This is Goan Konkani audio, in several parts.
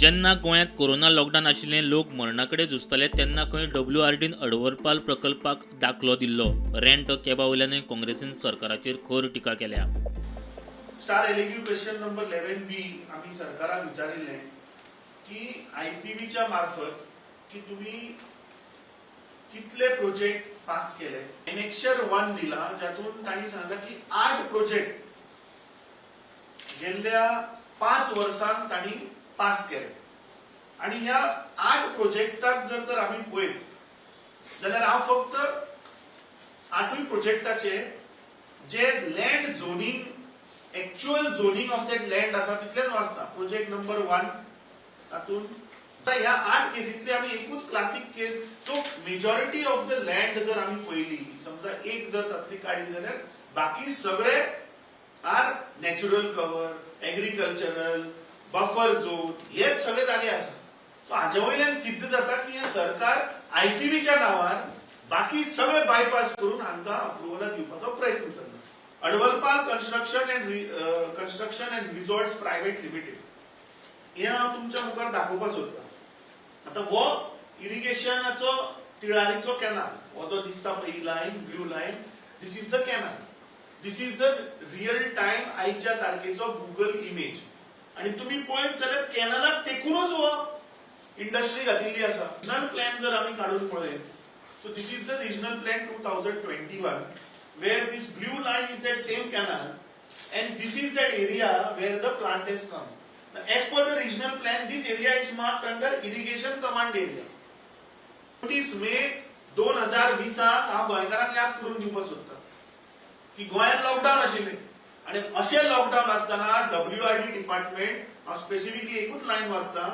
जेन्ना गोंयांत कोरोना लॉकडावन आशिल्लें, लोक मरणा कडेन झुजताले, तेन्ना खंय डब्ल्यूआरडीन अडवलपाल प्रकल्पाक दाखलो दिल्लो. रेंट कॅबा वयल्यानूय काँग्रेसीन सरकाराचेर खर टिका केल्या. Star LAQ question number 11B आमी सरकाराक विचारिल्लें की आयपीबीच्या मार्फत की तुम्ही कितले प्रोजेक्ट पास केले. एनेक्शर 1 दिला, ज्यातून तांणी सांगला की आठ प्रोजेक्ट गेल्ल्या 5 वर्सांत तांणी पास केले. आणि ह्या आठ प्रोजेक्टाक जर तर आमी पळयत जाल्यार हांव फक्त आठूय प्रोजेक्टाचे जे land zoning, actual zoning of that land आसा, तितलेच वाचता. प्रोजेक्ट नंबर 1, तातूंत ह्या आठ केसींतली आमी एकूच classic case. So majority of the land जर आमी पळयली, समजा एक जर तातली काडली जाल्यार बाकी सगळे are natural cover, agricultural, buffer zone, हेच सगळे जागे आसा. सो हाजे वयल्यान सिद्ध जाता की हें सरकार आयपीबीच्या नांवार बाकी सगळे बायपास करून हांकां अप्रुव्हलां दिवपाचो प्रयत्न चल्ला. Advalpal Construction and Resorts Private Limited, हे हांव तुमच्या मुखार दाखोवपाक सोदतां. आतां हो इरिगेशनाचो तिळारीचो कॅनल, हो जो दिसता पळय ही line, blue line, this is the canal. This is the real time आयच्या तारखेचो गुगल इमेज. आणि तुम्ही पळयत जाल्यार कॅनलाक तेकूनच हो इंडस्ट्री घातिल्ली आसा. रिजनल प्लॅन जर आमी काडून पळयत, so this is the regional plan 2021, where this blue line is that same canal and this is that area where the plant has come. Now, as per the regional plan, this area is marked under irrigation command area. 29 मे 2020 हांव गोंयकारांक याद करून दिवपाक सोदता की गोंयांत लॉकडावन आशिल्लें आनी अशें लॉकडावन आसतना डब्ल्यूआरडी डिपार्टमेंट, हांव स्पेसिफिकली एकूच लायन वाचता: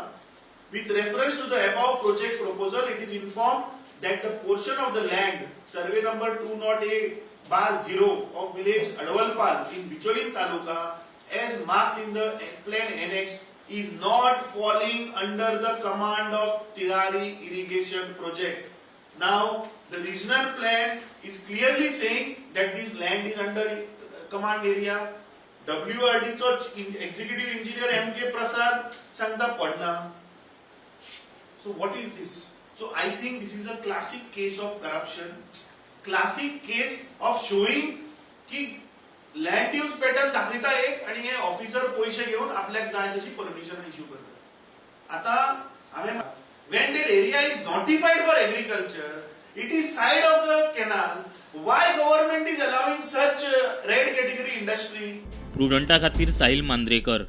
"With reference to the above project proposal, it is informed that the portion of the land, survey number 208/0 of village Advalpal in Bicholim Taluka, as marked in the plan annex, is not falling under the command of Tirari Irrigation Project." Now, the regional plan is clearly saying that this land is under command area. WRD चो executive engineer M के प्रसाद सांगता पडना. So what is this? So I think this is a classic case of corruption, classic case of showing की लँड यूज पॅटर्न दाखयता एक आणि हे ऑफिसर पयशे घेवन आपल्याक जाय तशी परमिशन इश्यू करता. आता हांवें, when that area is notified for agriculture, it is side of the canal, why government is allowing such red category industry? प्रुडंटा खातीर साहिल मांद्रेकर.